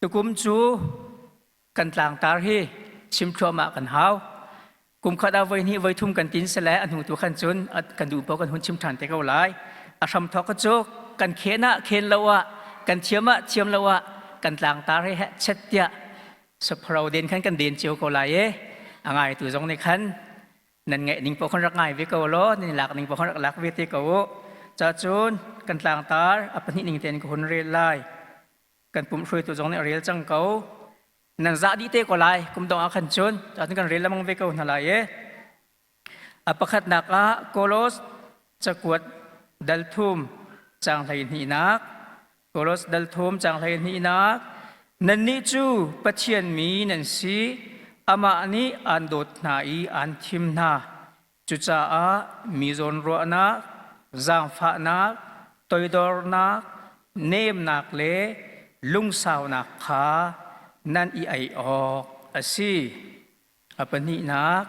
Tukum cu kan tlangtar hi chim thluahmah kan hau. Kum khat ah voi hnih voi thum kan tin sele a hnu tu khan cun kan duh paoh kan hun chim ṭhan te ko lai. A hram thawk cu kan khen ah khen lo ah kan thiam ah thiam lo ah kan tlangtar hi heh chet tiah saphro den khan kan den cio ko lai e. A ngai tu zong nih khan nan ngaih ning paoh khan rak ngai ve ko law nan i lak ning paoh khan rak lak ve te ko u. Ca cun kan tlangtar a pahnih ning tein ka hun rel lai. Kan pumh hruaitu zong nih a rel cang ko. Nan zah dih te ko lai kum dong ah khan cun cun kan rel lengmang ve ko hna lai e. A pakhatnak ah Kolos cakuat dal thum caang 12nak Kolos dal thum caang 12nak Nannih cu Pathian mi nan si amah nih aan dawt hna i aan thim hna Cucaah mi zawnruahnak, zaangfahnak, toidornak, nemnak le lungsaunak kha nan i ei awk a si. A pahnihnak,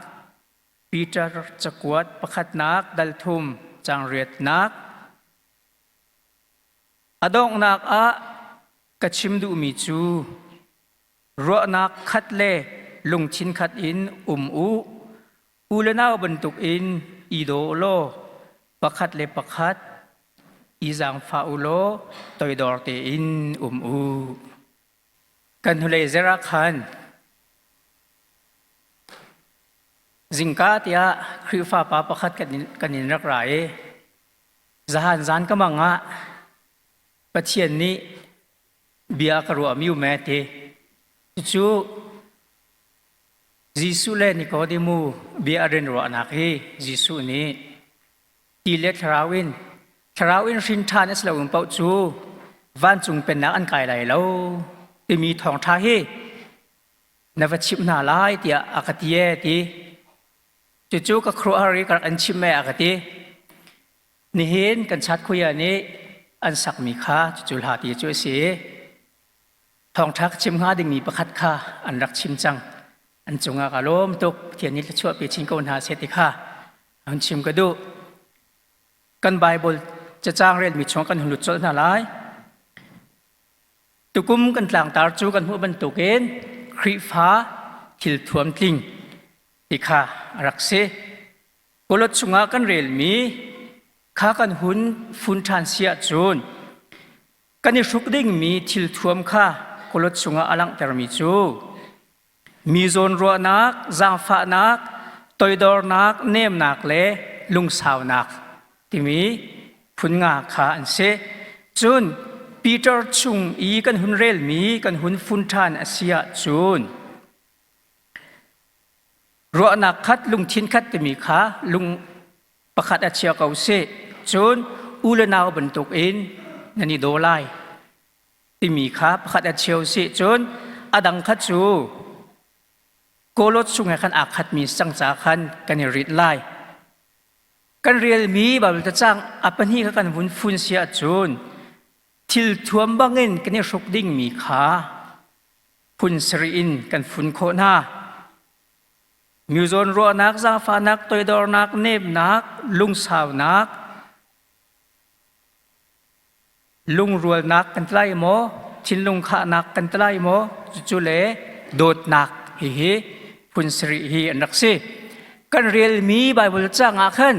Peter cakuat pakhatnak dal thum caang riatnak. A donghnak ah ka chim duhmi cu ruahnak khat le lungthin khat in um u. U le nau bantukin i daw law pakhat le pakhat i zaangfah u law toidor tein um u. Kan hnulei zer ah khan zingka tiah Khrihfa pa pakhat kan in rak ra i zahan zan ka mang ah Pathian nih bia ka ruahmi um ee ti. Cucu Jesuh le Nikodemu bia a rin ruahnak hi Jesuh nih ti le thlarau in thlarau in hrin ṭhan a si lo paoh cu vancung pennak an kai lai lo timi thawngṭha hi na va chimh hna lai tiah a ka ti ee ti. Cucu ka khuaruahhar i ka rak in chimh ee a ka ti. Nihin kan chatkuya nih an sakmi kha cucu hla ti cu a si. Thawngṭha ka chim hnga dingmi pakhat kha an rak chim cang. An cungah ka lawm tuk. Pathian nih thluachuah pe chin ko hna seh ti kha hun chim ka duh. Kan Baibal cacang relmi chung kan hun lut colh hna lai. Tukum kan tlangtar cu kan hmuh bantukin Khrihfa thil thuam tling ti kha a rak si. Kolot chungah kan relmi kha kan hun fun ṭhan si ahcun kan i hruk dingmi thil thuam kha kolot chungah a langhtermi cu mi zawnruahnak, zaangfahnak, toidornak, nemnak le lungsaunak timi phun nga kha an si. Cun Peter chung i kan hun relmi kan hun fun ṭhan a si ahcun Ruahnak khat lungthin khat timi kha lung pakhat a chia ko seh. Cun u le nau bantuk in nan i daw lai timi kha pakhat a cheu seh. Cun a dang kha cu kawlawt chung he khan aa khatmi cang ca khan kan i rit lai. Kan relmi Baibal cacang a pahnih kha kan vun fun si ahcun thil thuam bangin kan i hruk dingmi kha phun sarih in kan fun khawh hna. Mi zawnruahnak, zaangfahnak, toidornak, nemnak, lungsaunak, lungrualnak kan tlai maw, thinlung khahnak kan tlai maw, cucu le dawtnak hihi phun sarih hi an rak si. Kan relmi Baibal cang ah khan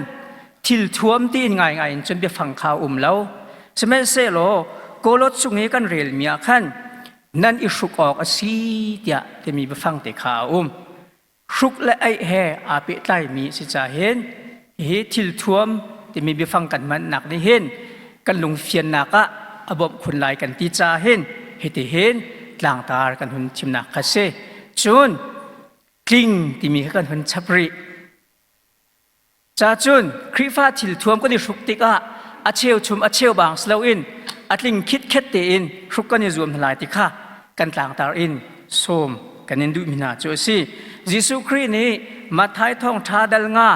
thil thuam tiin ngaingai in cun biafang kha um lo. Sihmanhsehlaw Kolot chung i kan relmi ah khan nan i hruk awk a si tiah timi biafang te kha a um. Hruk le aih he aa pehtlaimi si ca hin hi thil thuam timi biafang kan hmannak nih hin kan lungfiannak ah a bawmh khun lai kan ti ca hin hiti hin tlangtar kan hun thimnak kha si. Cun tling timi kha kan hun chap rih. Cacun Khrihfa thil thuam kan i hruk tikah a cheuchum a cheubang si loin a tling khitkhet tein hruk kan i zuam hna lai ti kha kan tlangtar in sawm kan in duhmi hna cu a si. Jesuh Khrih nih Matthai thawngṭha dal nga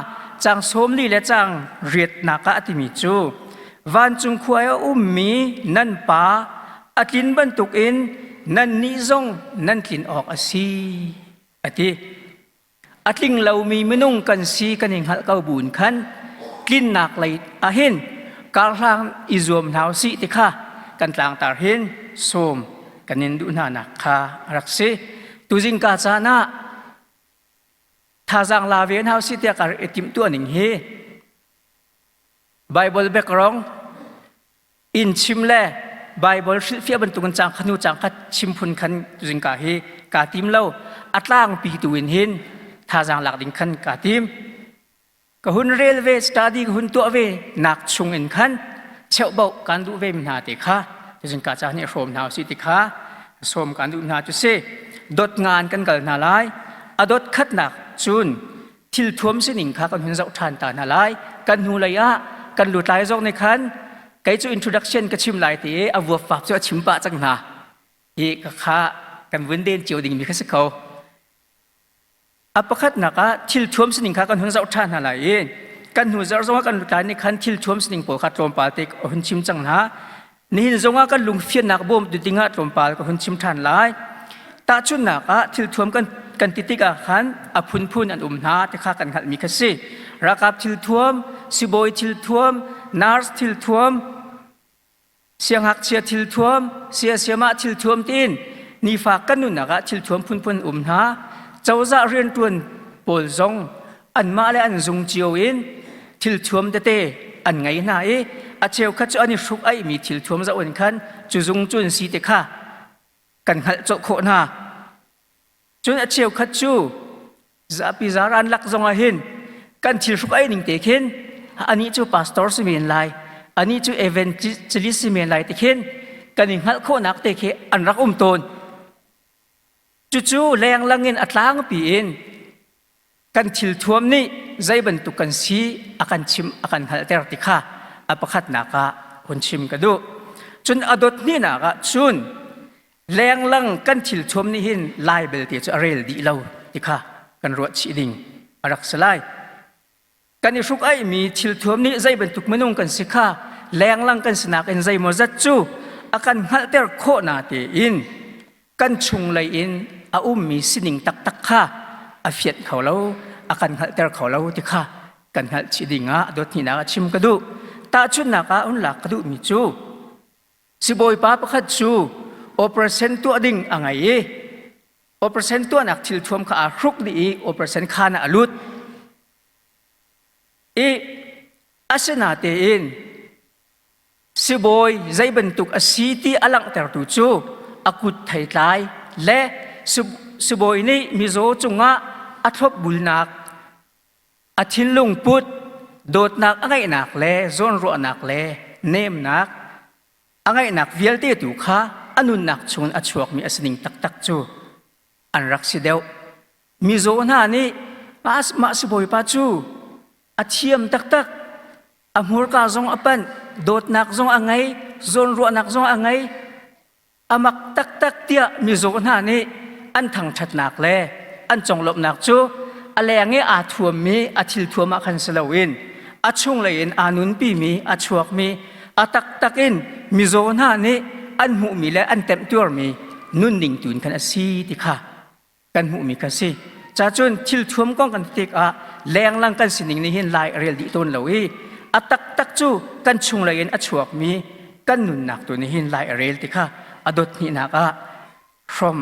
cang 40 le cang riatnak ah a timi cu vancung khua i a ummi nan pa a tlin bantukin nannih zong nan tlin awk a si a ti. A tling lomi minung kan si kan i hngalh ko buin khan tlinnak lei ahhin karhlang i zuam hna usih ti kha kan tlangtar hin sawm. kan in duh hna nak kha a rak si. Tuzing ka caan ah thazaang la ve hna usih tiah ka rak i timhtuah ning hi Bible background in chim le Bible hrilhfiah bantukin cang khanu cang khat chim phun khan tuzing ka hi kaa tim lo. A tlangpi tu in hin thazaang lak ding khan kaa tim. Ka hun rel ve, study ka hun tuah ve nak chung in khan cheuhbauh kan duh ve mi hna te kha tuzing ka ca nih hrawm hna usih ti kha sawm kan duh hna cu si. Dot ngan kan kal hna lai. A dot khatnak cun thil thuam sining kha kan hun zoh ṭhan ta hna lai. Kan hnu lei ah kan lutlai zong nih khan kei cu introduction ka chim lai ti i a vuapvap cu a chim pah cang hna. Hi ka kha kan vun den cio dingmi kha si ko. A pakhatnak ah thil thuam sining kha kan hun zoh ṭhan hna lai i kan hnu zarh zongah kan lutlai nih khan thil thuam sining pawl kha tlawmpal te ka hun chim cang hna. Nihin zongah kan lungfiannak bawmtu dingah tlawmpal ka hun chim ṭhan lai. Tahchunhnak ah thil thuam kan kan ti tikah khan a phunphun an um hna ti kha kan hngalhmi kha si. Ralkap thil thuam, sibawi thil thuam, nurse thil thuam, Siangngakchia thilthuam, siasiam ah thilthuam tiin nifa kan nunnak ah thilthuam phunphun um hna. Cozah rianṭuan pawl zong anmah le an zung cio in thilthuam tete an ngei hna i a cheukhat cu an i hruk aihmi thilthuam zoh in khan cu zung cu an si ti kha kan hngalh cawh khawh hna. Cun a cheukhat cu zapi zaran lak zongah hin kan thil hruk ei ning te khin anih cu pastor si men lai, anih cu evangelist si men lai ti khin kan i hngalh khawhnak te khi an rak um tawn. Cucu lenglang in a tlangpi in kan thil thuam nih zei bantuk kan si a kan chim a kan hngalhter ti kha a pakhatnak ah hun chim ka duh. Cun a dot hnihnak ah cun lenglang kan thil thuam nih hin lai belte cu a rel dih lo ti kha kan ruah chih ding a rak si lai. Kan i hruk aihmi thil thuam nih zei bantuk minung kan si kha lenglang kan sinak in zeimawzat cu a kan hngalhter khawh na tein kan chunglei in a ummi sining taktak kha a fianh kho lo, a kan hngalhter kho lo ti kha kan hngalh chih ding ah dawthnihnak ah chim ka duh. Tahchunhnak ah hun lak ka duhmi cu sibawipa pakhat cu operation tuah ding a ngei i operation tuahnak thil thuam kha aa hruk dih i operation khaan ah a lut. I asinatein Sibawi zei bantuk a si ti a langhtertu cu a kut theitlai le sibawi nih mizaw cungah a thlopbulnak, a thinlung put, dawtnak a ngeihnak le zawnruahnak le nemnak a ngeihnak vialte tu kha a nunnak chungin a chuakmi a sining taktak cu an rak si deuh. Mizaw hna nih mah sibawipa cu a thiam taktak, a hmurka zong a panh, dawtnak zong a ngei, zawnruahnak zong a ngei, a mak taktak tiah mizaw hna nih an thangṭhatnak le an conglawmhnak cu a leng i aa thuammi a thil thuam ah khan si loin a chunglei in aa nunpimi a chuakmi a taktak in mizaw hna nih an hmuhmi le an temhtuarmi nunning tu in khan a si ti kha kan hmuhmi kan si. Cacun thil thuam kong kan ti tikah lenglang kan sining nih hin lai a rel dih tawn lo i a taktak cu kan chunglei in a chuakmi kan nunnak tu nih hin lai a rel ti kha a dot hnihnak ah hrom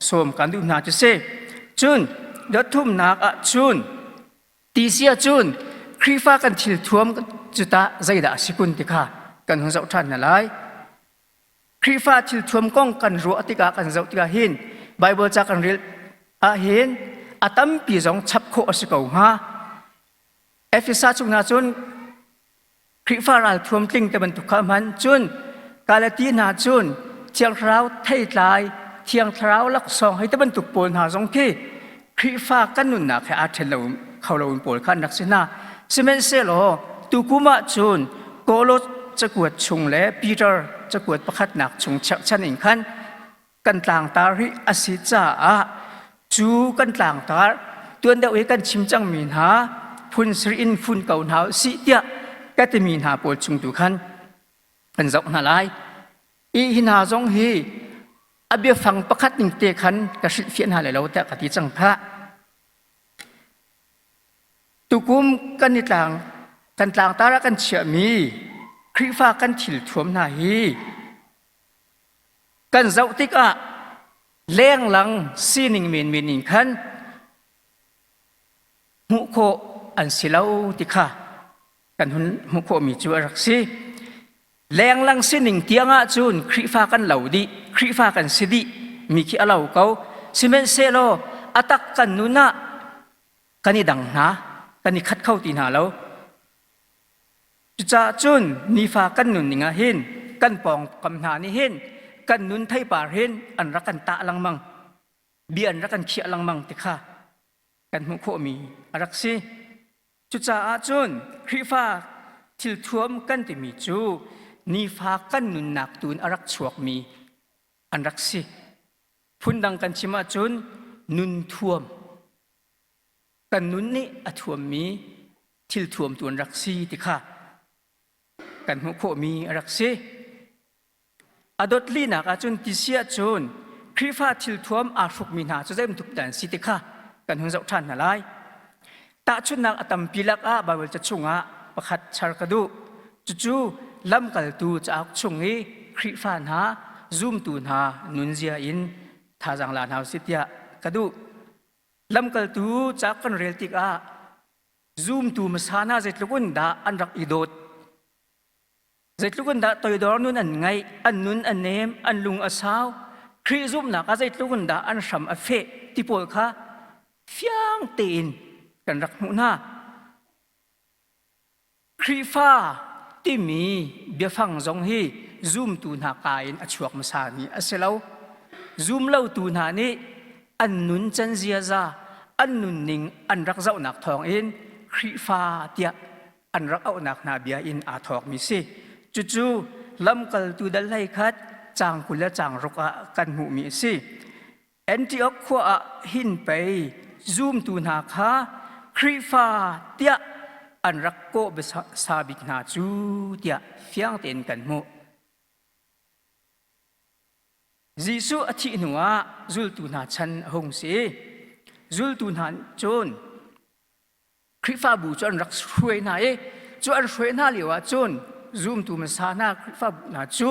sawm kan duh hna cu si. Cun dot thumnak ah cun ti si ahcun Khrihfa kan thil thuam cu tah zeidah a si kun ti kha kan hun zoh ṭhan hna lai. Khrihfa thilthuam kong kan ruah tikah kan zoh tikah hin Bible ca kan rel ahhin a tampi zong chap khawh a si ko hnga. Efesa chung hna cun Khrihfa ralthuam tling te bantuk kha hman cun Galati hna cun Thiang Thlarau theitlai Thiang Thlarau laksawng hei te bantuk pawl hna zong khi Khrihfa kan nunnak he aa ṭhen lo kho lo pawl kha an rak si hna. Sihmanhsehlaw tukum ah cun Kolos cakuat chung le Peter cakuat pakhatnak chung cherhchan in khan kan tlangtar hi a si caah cu kan tlangtar tuan deuh i kan chim cangmi hna phun sri in fun ko hna sih tiah ka timi hna pawl chung tu khan kan zoh hna lai. I hi hna zong hi a biafang pakhat ning te khan ka hrilhfiah hna lai lo tiah ka ti cang phah. Tukum kan i tlang kan tlangtar ah kan chiahmi Khrihfa kan thil thuam hna hi. Kan zoh tikah lenglang sining menmen in khan hmuh khawh an si lo ti kha kan hun hmuh khawhmi cu a rak si. Lenglang sining tiang ahcun Khrihfa kan lo dih, Khrihfa kan si dih mi khi a lo ko. Sihmanhsehlaw a tak kan nun ah kan i dang hna, kan i khat kho ti hna lo. Cucaah cun nifa kan nunning ah hin kan pawngkam hna nih hin kan nun theipar hin an rak kan tah lengmang, bia an rak kan khiah lengmang ti kha kan hmuh khawhmi a rak si. Cucaah cun Khrihfa thilthuam kan timi cu nifa kan nunnak tu in a rak chuakmi an rak si. Phundang kan chim ahcun nun thuam. Kan nun nih a thuammi thilthuam tu an rak si ti kha kan hmuh khawhmi a rak si. A dot linak ahcun ti si ahcun Khrihfa thilthuam aa hrukmi hna cu zeibantuk dah an si ti kha kan hun zoh ṭhan hna lai. Tahchunhnak a tampi lakah Baibal ca chungah pakhat char ka duh. Cucu lamkaltu cauk chung i Khrihfa hna, zumtu hna nunzia in thazaang la hna usih tiah ka duh. Lamkaltu ca kan rel tikah zumtu hmasa hna zeitluk in dah an rak i dawt Zeitluk in dah toidor nun an ngeih, an nun a nem, an lung a sau, Khrih zumhnak ah zeitluk in dah an hram a feh ti pawl kha fiang tein kan rak hmuh hna. Khrihfa timi biafang zong hi zumtu hna ka in a chuak hmasami a si lo. Zumlotu hna nih an nun can ziaza, an nunning an rak zohnak thawngin Khrihfa tiah an rak auhnak hna bia in aa thawkmi si. Cucu lamkaltu dal 11 caang 20 le caang ruk ah kan hmuhmi a si. Antioch khua ah hin pei zumtu hna kha Khrihfa tiah an rak kawh hmasa bik hna cu tiah fiang tein kan hmuh. Jesuh a thih hnuah zultu hna chan a hung si. Zultu hna cun Khrihfabu cu an rak hruai hna i cu an hruai hna lio ah cun zumtu hmasa hna Khrihfabu hna cu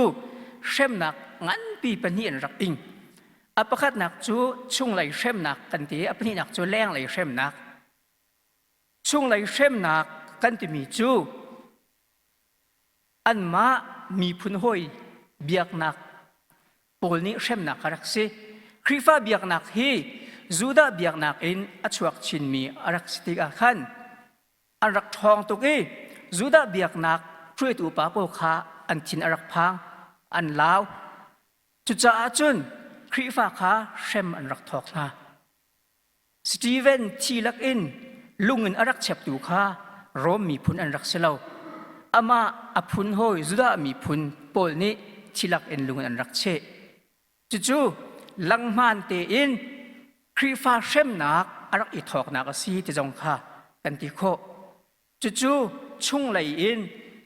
hremnak nganpi pahnih an rak ing. A pakhatnak cu chunglei hremnak kan ti i a pahnihnak cu lenglei hremnak. Chunglei hremnak kan timi cu anmah miphun hawi biaknak pawl nih hremnak a rak si. Khrihfa biaknak hi Judah biaknak in a chuak chinmi a rak si tikah khan an rak ṭhawng tuk i Judah biaknak hruaitu upa pawl kha an thin a rak phang, an lau. Cucaah cun Khrihfa kha hrem an rak thawk hna. Steven thi lakin lung in a rak cheptu kha Rom miphun an rak si lo. Amah a phun hawi Judah miphun pawl nih thi lakin lung in an rak cheh. Cucu langhman tein Khrihfa hremnak a rak i thawknak a si ti zong kha kan ti khawh. Cucu chunglei in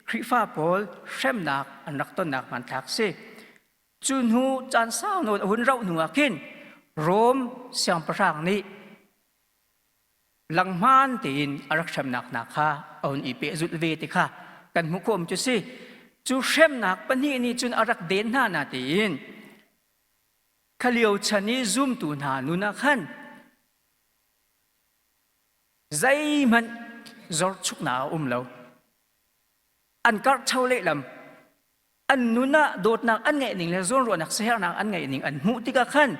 Khrihfa pawl hremnak an rak tonnak hmanthlak si. Cu hnu caan sau nawn a hun rauh hnu ah khin Rom siangpahrang nih langhman tein a rak hremnak hna kha a hun i pehzulh ve ti kha kan hmuh khawh cu si. Cu hremnak pahnih nih cun a rak den hna na tiin kha lio chan i zumtu hna nun ah khan zeihmanh zorchuknak a um lo. An karhcho lehlam an nun ah dawtnak an ngeih ning le zawnruahnak siaherhnak an ngeih ning an hmuh tikah khan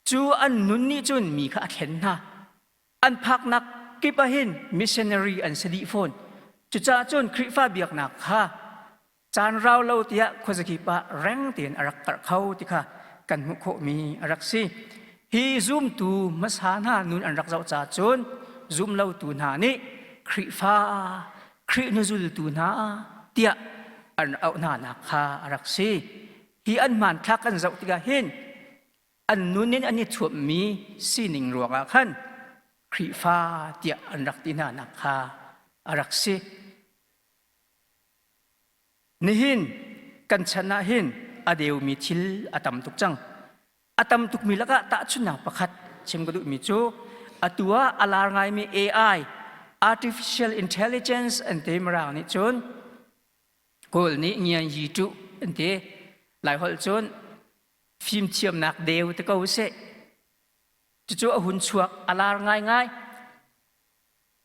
cu an nun nih cun mi kha a thlen hna. An phaknak kip ah hin missionary an si dih fawn. Cucaah cun Khrihfa biaknak kha caan rau lo tiah khuazakip ah reng tein a rak karh kho ti kha kan hmuh khawhmi a rak si. Hi zumtu hmasa hna nun an rak zoh caah cun zumlotu hna nih Khrihfa Khrih hnuzultu hna tiah an auh hnanak kha a rak si. Hi an hmanthlak kan zoh tikah hin an nun in an i thuammi sining ruangah khan Khrihfa tiah an rak ti hnanak kha a rak si. Nihin kan chan ah hin a deumi thil a tam tuk cang. A tam tukmi lakah tahchunhnak pakhat chim ka duhmi cu atu ah a lar ngaimi AI, Artificial Intelligence an ti Mirang nih cun Kawl nih ngian yi tu an ti. Laiholh cun Fimthiamnak deu te ko seh. Cucu a hun chuak a lar ngaingai.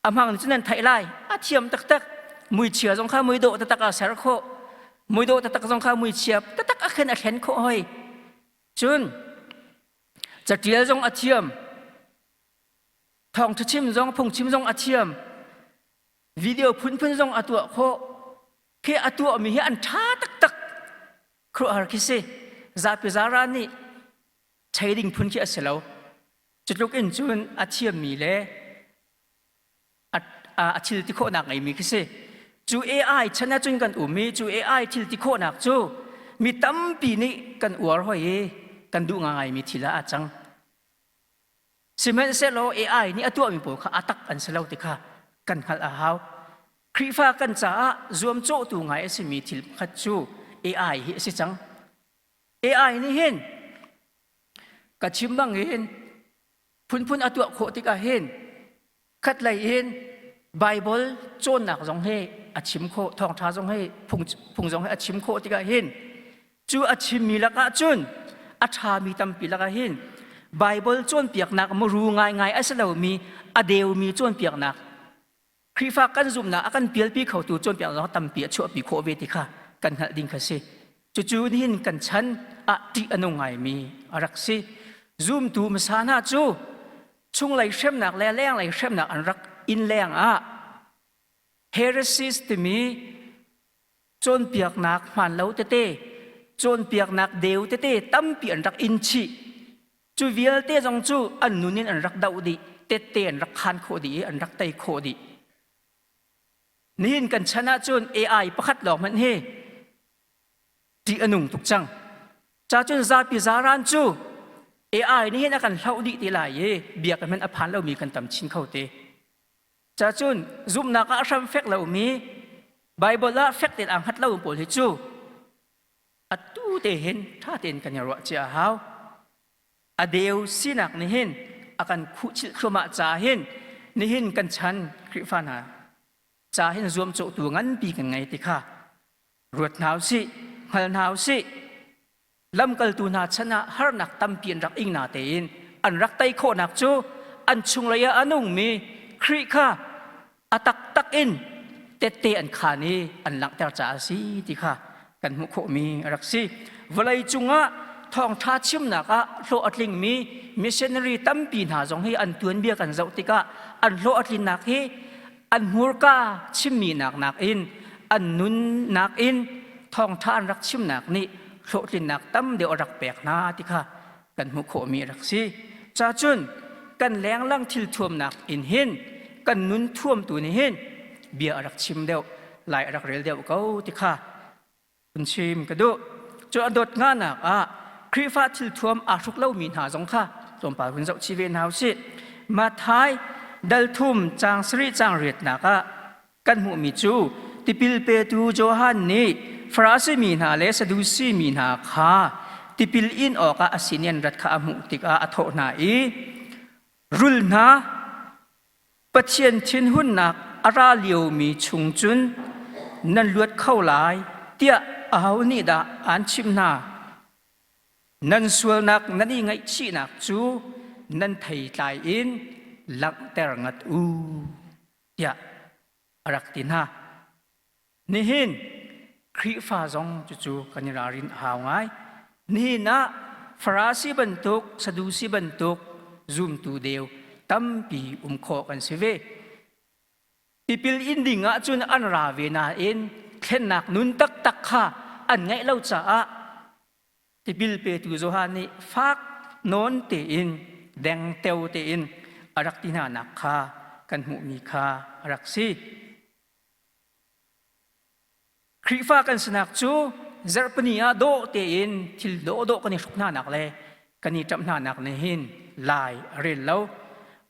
A hmang nih cun nan theih lai. A thiam taktak. Muichia zong kha muidawh taktak a ser khawh. Muidawh taktak zong kha muichia taktak a khen a thlen khawh hoi. Cun catial zong a thiam. Thawngṭha chim zong phungchim zong a thiam. Video phunphun zong a tuah khawh. Khi a tuahmi hi an ṭha taktak. Khuaruahhar khi si. Zapi zaran nih chei ding phun khi a si lo. Cutluk in cun a thiammi le a thil ti khawhnak ngeimi khi si. Cu AI chan ahcun kan um i cu AI thil ti khawhnak cu mi tampi nih kan uar hoi i kan duh ngaingaimi thil ah aa cang. Sihmanhsehlaw AI nih a tuahmi pawl kha a tak an si lo ti kha kan hngalh a hau. Khrihfa kan caah zuamcawhtu ngai a simi thil pakhat cu AI hi a si cang. AI nih hin ka chim bangin phunphun a tuah khawh tikah hin khatlei in Bible cawnnak zong hi a chim khawh, thawngṭha zong hi phung, phung zong hi a chim khawh tikah hin cu a chimmi lakah cun a ṭhami tampi lakah hin Bible cawnpiaknak muru ngaingai a si lomi a deumi cawnpiaknak Khrihfa kan zumhnak a kan pialpi khotu cawnpiaknak zong tampi a chuahpi khawh ve ti kha kan hngalh ding kha si. Cucu nihin kan chan ah ṭih a nung ngaimi a rak si. Zumtu hmasa hna cu chunglei hremnak le lenglei hremnak an rak in leng ah heresies timi cawnpiaknak hmaan lo tete cawnpiaknak deu tete tampi an rak in chih. Cu vialte zong cu an nun in an rak doh dih, tette an rak khan khawh dih i an rak tei khawh dih. Nihin kan chan ahcun AI pakhat lawng hmanh hi ṭih a nung tuk cang. Ca cun zapi zaran cu AI nih hin a kan hloh dih ti lai i biakinn hmanh a phan lomi kan tam chin kho te. Ca cun zumhnak ah a hram fek lomi Bible ah fek tein aa hngat lo pawl hi cu atu te hin ṭha tein kan i ruah cia a hau. A deu sinak nih hin a kan khuhchilh thluahmah caah hin nihin kan chan Khrihfa hna ca hin zuamcawhtu nganpi kan ngei ti kha ruat hna usih, hngal hna usih. Lamkaltu hna chan ah harnak tampi an rak ing na tein an rak tei khawhnak cu an chunglei ah a nungmi Khrih kha a taktak in tette an khaan i an langhter caah a si ti kha kan hmuh khawhmi a rak si. Vawlei cungah thawngṭha chimnak ah hlawh a tlingmi missionary tampi hna zong hi an tuanbia kan zoh tikah an hlawh a tlinnak hi an hmurka chimmi nak nakin an nunnak in thawngṭha an rak chimnak nih hlawhtlinnak tam deuh a rak pek hna ti kha kan hmuh khawhmi a rak si. Cacun kan lenglang thil thuamnak in hin kan nun thuamtu nih hin bia a rak chim deuh, lai a rak rel deuh ko ti kha hun chim ka duh. Cu a dawt nganak ah Khrihfa thil thuam aa hruk lomi hna zong kha tlawmpal hun zoh chih ve hna usih. Matthai dal thum caang sarih caang riatnak ah kan hmuhmi cu tipil petu Johan nih Farasi mi hna le Sadusi mi hna kha tipil in awkah a sin i an rat kha a hmuh tikah a thawh hna i rul hna Pathian thinhunnak a ra liomi chung cun nan luat kho lai tiah aho nih dah aan chimh hna? Nan sualnak nan i ngaihchihnak cu nan theitlai in langhter ngat u tiah a rak ti hna. Nihin Khrihfa zong cucu kan i ralrin a hau ngai. Nihin ah Farasi bantuk, Sadusi bantuk zumtu deu tampi um khawh kan si ve. Tipil in ding ahcun an ra ve nain thlennak nun taktak kha an ngeih lo caah Tipil petu Johan nih fak nawn tein dengteo tein a rak ti hnanak kha kan hmuhmi kha a rak si. Khrihfa kan sinak cu zarhpini ah dawh tein thil dawhdawh kan i hruk hnanak le kan i ṭamh hnanak nih hin lai a rel lo.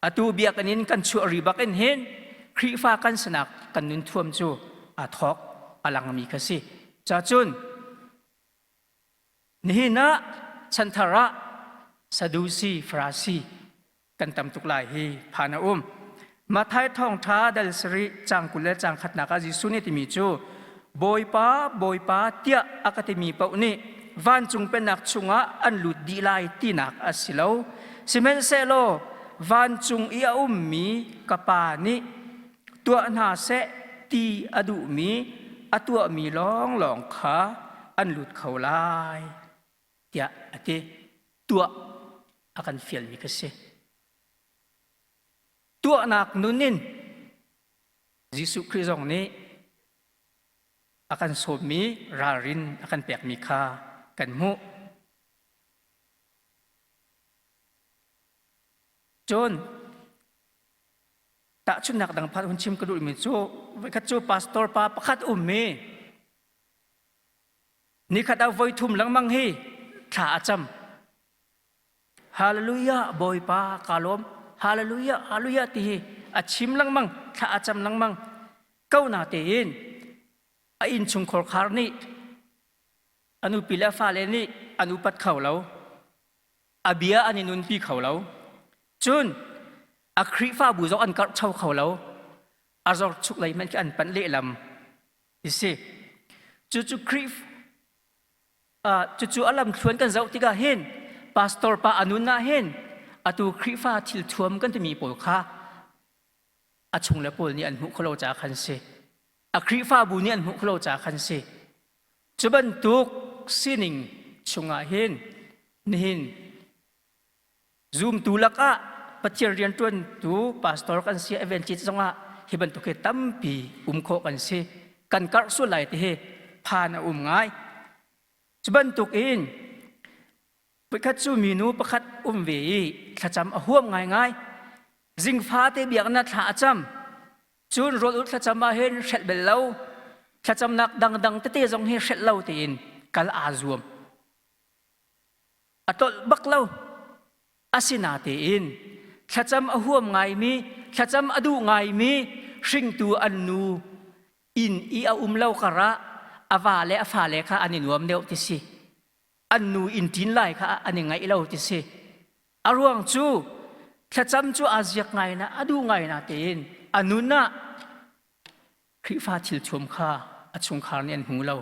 Atu biakinn in kan chuah ri bak in hin Khrihfa kan sinak kan nun thuam cu aa thawk a langmi kha si. Cacun Nihin ah chanthar ah Sadusi, Farasi kan tam tuk lai hi phan a um. Matthai thawngṭha dal sarih caang 20 le caang khatnak ah Jesuh nih timi cu Bawipa, Bawipa tiah a ka timi paoh nih vancung pennak chungah an lut dih lai tinak a si lo. Sihmanhsehlaw vancung i a ummi ka Pa nih tuah hna seh ti a duhmi a tuahmi lawnglawng kha an lut kho lai tiah a ti. Tuah a kan fialmi ka si. Tuahnak nun in Jesuh Khrih zong nih a kan sawmmi ralrin a kan pekmi kha kan hmuh. Cun tahchunhnak dang phat hun chim ka duhmi cu voikhat cu pastor pa pakhat ummi nikhat ah voi thum lengmang hi thla a cam. Hallelujah Bawipa ka lawm Hallelujah Hallelujah ti hi a chim lengmang thla a cam lengmang ko na tein a innchungkhar khar nih a nupi le a fale nih an upat kho lo a bia an i nunpi kho lo cun a Khrihfabu zong an karhcho kho lo a zorchuk lei hmanh khi an panh lehlam ti si cucu Khrih Cucu a lamthluan kan zoh tikah hin pastor pa a nun ah hin atu Khrihfa thil thuam kan timi pawl kha a chungle pawl nih an hmuh kholo ca khan si. A Khrihfabu nih an hmuh kholo ca khan si. Cu bantuk sining chungah hin nihin Zumtu lakah Pathian rianṭuantu pastor kan si evangelist zongah hi bantuk hi tampi um khawh kan si. Kan karh sual lai ti hi phan a um ngai. Cu bantuk in voikhat cu minu pakhat um ve i thlacam a huam ngaingai. Zingfa te biaknak thla a cam. Cun rawl ul thlacam ah hin hrelh bel lo. Thlacamnak dangdang tete zong hi hrelh lo tein kal aa zuam. A tlolh bak lo. Asinatein thlacam a huam ngaimi, thlacam a duh ngaimi hringtu an nu inn i a um lo karah a va le a fale kha an i nuam deuh ti si. An nu inn ṭin lai kha an i ngaih lo ti si. A ruang cu thlacam cu aa ziak ngai na a duh ngai na tein a nun ah Khrihfa thil thuam kha a chungkhar nih an hmu lo.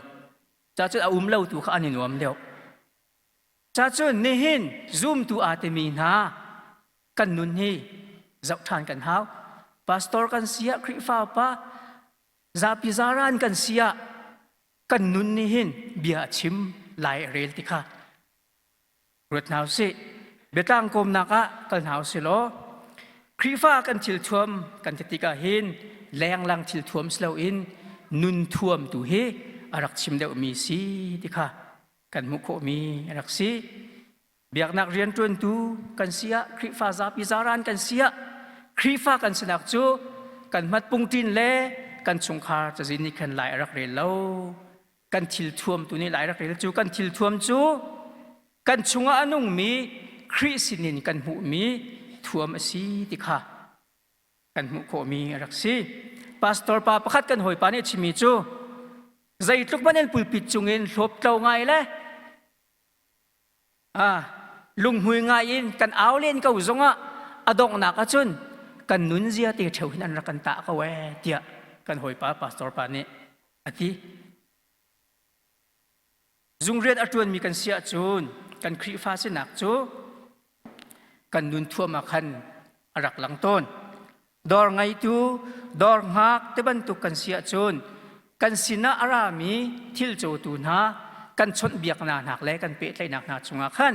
Cacun a um lo tu kha an i nuam deuh. Cacun nihin zumtu aa timi hna kan nun hi zoh ṭhan kan hau. Pastor kan si ah, Khrihfa upa, zapi zaran kan si ah kan nun nih hin bia a chim lai a rel ti kha ruat hna usih. Biatlang kawmnak ah kal hna usih law Khrihfa kan thil thuam kan ti tikah hin lenglang thil thuam si loin nun thuam tu hi a rak chim deuhmi si ti kha kan hmuh khawhmi a rak si. Biaknak rianṭuantu kan si ah, Khrihfa zapi zaran kan si ah, Khrihfa kan sinak cu kan hmatpungṭin le kan chungkhar cazin nih khan lai a rak rel lo. Kan thil thuam tu nih lai a rak rel cu kan thil thuam cu kan chungah a nungmi Khrih sinin kan hmuhmi thuam a si ti kha kan hmuh khawhmi a rak si. Pastor pa pakhat kan hawipa nih a chimmi cu zeitluk hmanh in pulpit cungin hlawptlo ngai le ah lunghmui ngai in kan au len ko zongah a donghnak ahcun kan nunzia te ṭheo hin an rak kan tah ko ee tiah kan hawipa pastor pa nih a ti. Zungrian a ṭuanmi kan si ahcun kan Khrihfa sinak cu kan nun thuam ah khan a rak lang tawn. Dawr ngeitu, dawr hngak ti bantuk kan si ahcun kan sinah a rami thil cawtu hna kan chawnhbiaknak hna le kan pehtlaihnak hna cungah khan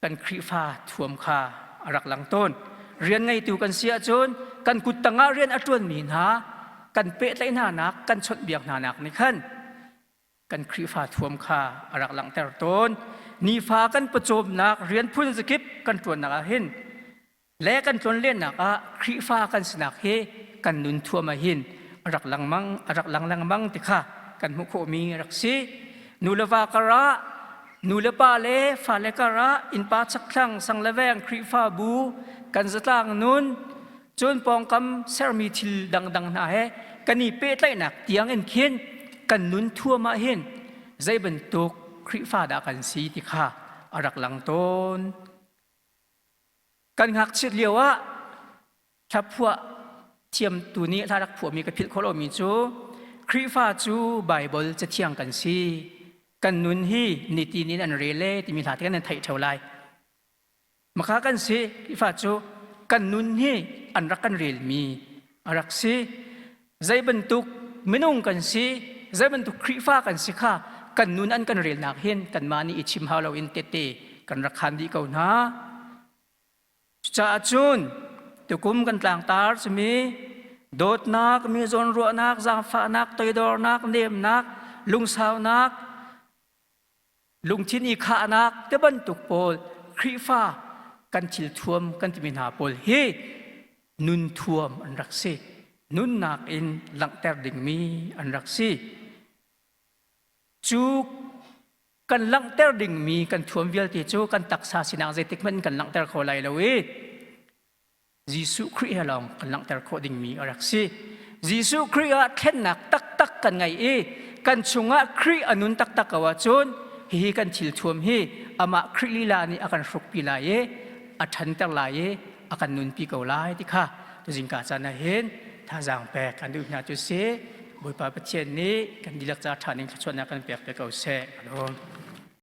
kan Khrihfa thuam kha a rak lang tawn. Rian ngeitu kan si ahcun kan kut tangah rian a ṭuanmi hna kan pehtlaih hna nak, kan chawnhbiak hna nak nih khan kan Khrihfa thuam kha a rak langhter tawn. Nifa kan pawcawmnak rian phun zakip kan ṭuannak ah hin le kan tlonlennak ah Khrihfa kan sinak hi kan nun thuam ah hin a rak langmang a rak lang lengmang ti kha kan hmuh khawhmi a rak si. Nu le va karah nu le pa le fale karah innpa chakthlang sang le veng Khrihfabu kan zatlang nun cun pawngkam sermi thil dangdang hna he kan i pehtlaihnak tiang in khin kan nun thuam ah hin zei bantuk Khrihfa dah kan si ti kha a rak lang tawn. Kan ngakchiat lio ah hlaphuah thiamtu nih hla rak phuahmi ka philh khawh lomi cu Khrihfa cu Baibal cathiang kan si. Kan nun hi nitin in an rel e timi hla te kan nan theih ṭheo lai. Maka kan si Khrihfa cu kan nun hi an rak kan relmi a rak si. Zei bantuk minung kan si, zei bantuk Khrihfa kan si kha kan nun an kan relnak hin kanmah nih i chim hau loin tette kan rak khan dih ko hna. Cucaah cun tukum kan tlangtar cumi dawtnak, mi zawnruahnak, zaangfahnak, toidornak, nemnak, lungsaunak, lungthin i khahnak te bantuk pawl Khrihfa kan thil thuam kan timi hna pawl hi nun thuam an rak si. Nunnak in langhter dingmi an rak si. Cu kan langhter dingmi kan thuam vialte cu kan taksa sinak zeitik hmanh kan langhter kho lai lo i Jesuh Khrih he lawng kan langhter khawh dingmi a rak si. Jesuh Khrih ah thlennak taktak kan ngei i kan chungah Khrih a nun taktak ko ahcun hihi kan thil thuam hi amah Khrih lila nih a kan hrukpi lai i a ṭhanter lai i a kan nunpi ko lai ti kha tuzingka caan ah hin thazaang pek kan duh hna cu si. Bawipa Pathian nih kan dihlak ca ṭha ning thluachuahnak kan pek ve ko seh. Amen.